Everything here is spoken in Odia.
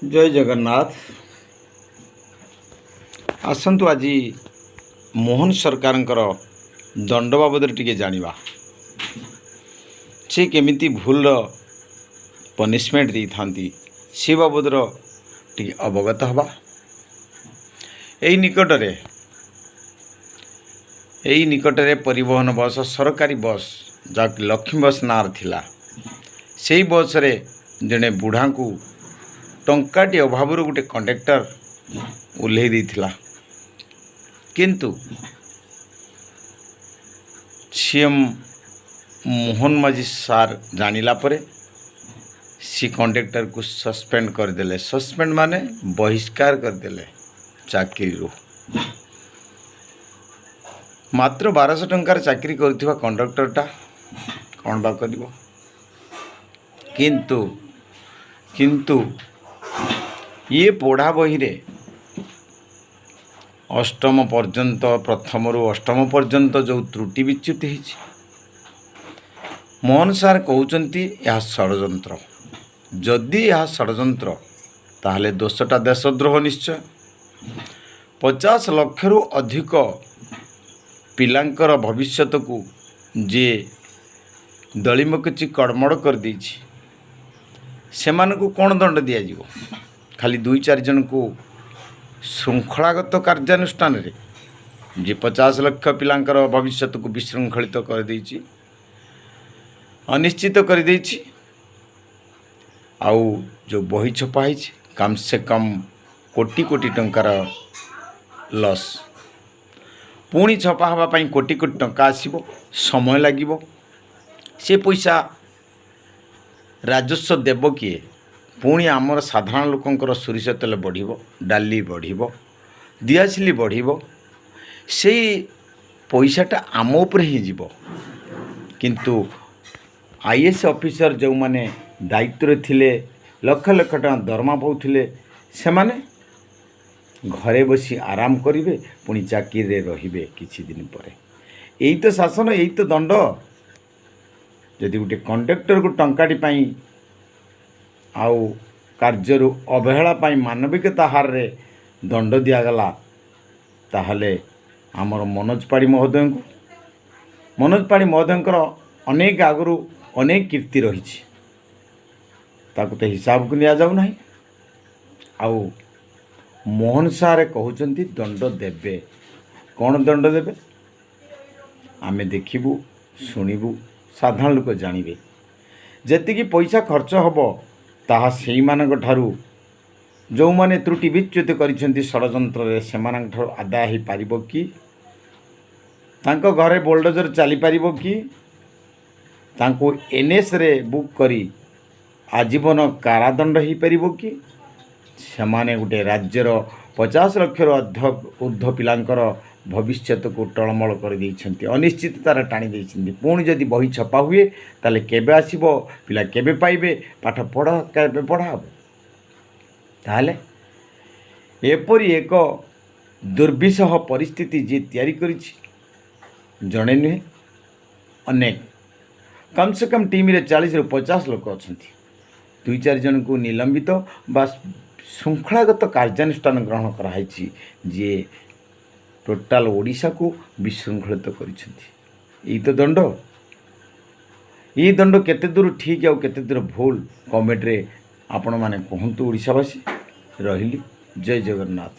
ଜୟ ଜଗନ୍ନାଥ। ଆସନ୍ତୁ, ଆଜି ମୋହନ ସରକାରଙ୍କର ଦଣ୍ଡ ବାବଦରେ ଟିକେ ଜାଣିବା। ସେ କେମିତି ଭୁଲର ପନିସମେଣ୍ଟ ଦେଇଥାନ୍ତି, ସେ ବାବଦର ଟିକେ ଅବଗତ ହେବା। ଏଇ ନିକଟରେ ପରିବହନ ବସ୍, ସରକାରୀ ବସ୍, ଯାହାକି ଲକ୍ଷ୍ମୀ ବସ୍ ନାଁରେ ଥିଲା, ସେଇ ବସ୍ରେ ଜଣେ ବୁଢ଼ାଙ୍କୁ ଟଙ୍କାଟି ଅଭାବରୁ ଗୋଟେ କଣ୍ଡକ୍ଟର ଓହ୍ଲେଇ ଦେଇଥିଲା। କିନ୍ତୁ ସିଏମ୍ ମୋହନ ମାଝୀ ସାର୍ ଜାଣିଲା ପରେ ସେ କଣ୍ଡକ୍ଟରକୁ ସସ୍ପେଣ୍ଡ କରିଦେଲେ। ସସ୍ପେଣ୍ଡ ମାନେ ବହିଷ୍କାର କରିଦେଲେ ଚାକିରିରୁ। ମାତ୍ର 1200 ଟଙ୍କାର ଚାକିରି କରୁଥିବା କଣ୍ଡକ୍ଟରଟା କ'ଣ ବା କରିବ? କିନ୍ତୁ ଇଏ ପଢ଼ା ବହିରେ ଅଷ୍ଟମ ପର୍ଯ୍ୟନ୍ତ, ପ୍ରଥମରୁ ଅଷ୍ଟମ ପର୍ଯ୍ୟନ୍ତ ଯେଉଁ ତ୍ରୁଟି ବିଚ୍ୟୁତି ହେଇଛି, ମୋହନ ସାର୍ କହୁଛନ୍ତି ଏହା ଷଡ଼ଯନ୍ତ୍ର। ଯଦି ଏହା ଷଡ଼ଯନ୍ତ୍ର, ତାହେଲେ ଦୋଷଟା ଦେଶଦ୍ରୋହ ନିଶ୍ଚୟ। 50 ଲକ୍ଷରୁ ଅଧିକ ପିଲାଙ୍କର ଭବିଷ୍ୟତକୁ ଯିଏ ଦଳିମକଚି କଡ଼ମଡ଼ କରିଦେଇଛି, ସେମାନଙ୍କୁ କ'ଣ ଦଣ୍ଡ ଦିଆଯିବ? ଖାଲି ଦୁଇ ଚାରି ଜଣଙ୍କୁ ଶୃଙ୍ଖଳାଗତ କାର୍ଯ୍ୟାନୁଷ୍ଠାନରେ ଯିଏ 50 ଲକ୍ଷ ପିଲାଙ୍କର ଭବିଷ୍ୟତକୁ ବିଶୃଙ୍ଖଳିତ କରିଦେଇଛି, ଅନିଶ୍ଚିତ କରିଦେଇଛି, ଆଉ ଯେଉଁ ବହି ଛପା ହେଇଛି, କମ୍ ସେ କମ୍ କୋଟି କୋଟି ଟଙ୍କାର ଲସ୍। ପୁଣି ଛପା ହେବା ପାଇଁ କୋଟି କୋଟି ଟଙ୍କା ଆସିବ, ସମୟ ଲାଗିବ। ସେ ପଇସା ରାଜସ୍ୱ ଦେବ କିଏ? ପୁଣି ଆମର ସାଧାରଣ ଲୋକଙ୍କର ସୋରିଷ ତେଲ ବଢ଼ିବ, ଡାଲି ବଢ଼ିବ, ଦିଆସିଲି ବଢ଼ିବ। ସେଇ ପଇସାଟା ଆମ ଉପରେ ହିଁ ଯିବ। କିନ୍ତୁ ଆଇଏଏସ୍ ଅଫିସର ଯେଉଁମାନେ ଦାୟିତ୍ୱରେ ଥିଲେ, ଲକ୍ଷ ଲକ୍ଷ ଟଙ୍କା ଦରମା ପାଉଥିଲେ, ସେମାନେ ଘରେ ବସି ଆରାମ କରିବେ, ପୁଣି ଚାକିରିରେ ରହିବେ କିଛି ଦିନ ପରେ। ଏଇ ତ ଶାସନ, ଏଇ ତ ଦଣ୍ଡ। ଯଦି ଗୋଟେ କଣ୍ଡକ୍ଟରକୁ ଟଙ୍କାଟି ପାଇଁ ଆଉ କାର୍ଯ୍ୟରୁ ଅବହେଳା ପାଇଁ ମାନବିକତା ହାରରେ ଦଣ୍ଡ ଦିଆଗଲା, ତାହେଲେ ଆମର ମନୋଜ ପାଢ଼ୀ ମହୋଦୟଙ୍କୁ, ମନୋଜ ପାଢ଼ୀ ମହୋଦୟଙ୍କର ଅନେକ ଆଗରୁ ଅନେକ କୀର୍ତ୍ତି ରହିଛି, ତାକୁ ତ ହିସାବକୁ ନିଆଯାଉ ନାହିଁ। ଆଉ ମୋହନ ସାର୍ କହୁଛନ୍ତି ଦଣ୍ଡ ଦେବେ। କ'ଣ ଦଣ୍ଡ ଦେବେ, ଆମେ ଦେଖିବୁ, ଶୁଣିବୁ, ସାଧାରଣ ଲୋକ ଜାଣିବେ। ଯେତିକି ପଇସା ଖର୍ଚ୍ଚ ହେବ, ତାହା ସେଇମାନଙ୍କ ଠାରୁ ଯେଉଁମାନେ ତ୍ରୁଟି ବିଚ୍ୟୁତି କରିଛନ୍ତି ଷଡ଼ଯନ୍ତ୍ରରେ, ସେମାନଙ୍କ ଠାରୁ ଆଦାୟ ହୋଇପାରିବ କି? ତାଙ୍କ ଘରେ ବୋଲଡୋଜର ଚାଲିପାରିବ କି? ତାଙ୍କୁ ଏନ୍ଏସ୍ରେ ବୁକ୍ କରି ଆଜୀବନ କାରାଦଣ୍ଡ ହୋଇପାରିବ କି? ସେମାନେ ଗୋଟେ ରାଜ୍ୟର 50 ଲକ୍ଷରୁ ଉର୍ଦ୍ଧ୍ୱ ପିଲାଙ୍କର ଭବିଷ୍ୟତକୁ ଟଳମଳ କରିଦେଇଛନ୍ତି, ଅନିଶ୍ଚିତତାରେ ଟାଣି ଦେଇଛନ୍ତି। ପୁଣି ଯଦି ବହି ଛପା ହୁଏ, ତାହେଲେ କେବେ ଆସିବ? ପିଲା କେବେ ପାଇବେ? ପାଠ ପଢ଼ା କେବେ ପଢ଼ା ହେବ? ତାହେଲେ ଏପରି ଏକ ଦୁର୍ବିସହ ପରିସ୍ଥିତି ଯିଏ ତିଆରି କରିଛି, ଜଣେ ନୁହେଁ, ଅନେକ, କମ୍ ସେ କମ୍ ଟିମ୍ରେ 40ରୁ 50 ଲୋକ ଅଛନ୍ତି। ଦୁଇ ଚାରି ଜଣଙ୍କୁ ନିଲମ୍ବିତ ବା ଶୃଙ୍ଖଳାଗତ କାର୍ଯ୍ୟାନୁଷ୍ଠାନ ଗ୍ରହଣ କରାହେଇଛି, ଯିଏ ଟୋଟାଲ ଓଡ଼ିଶାକୁ ବିଶୃଙ୍ଖଳିତ କରିଛନ୍ତି। ଏଇ ତ ଦଣ୍ଡ। ଏଇ ଦଣ୍ଡ କେତେ ଦୂର ଠିକ୍ ଆଉ କେତେ ଦୂର ଭୁଲ, କମେଣ୍ଟରେ ଆପଣମାନେ କୁହନ୍ତୁ ଓଡ଼ିଶାବାସୀ। ରହିଲି, ଜୟ ଜଗନ୍ନାଥ।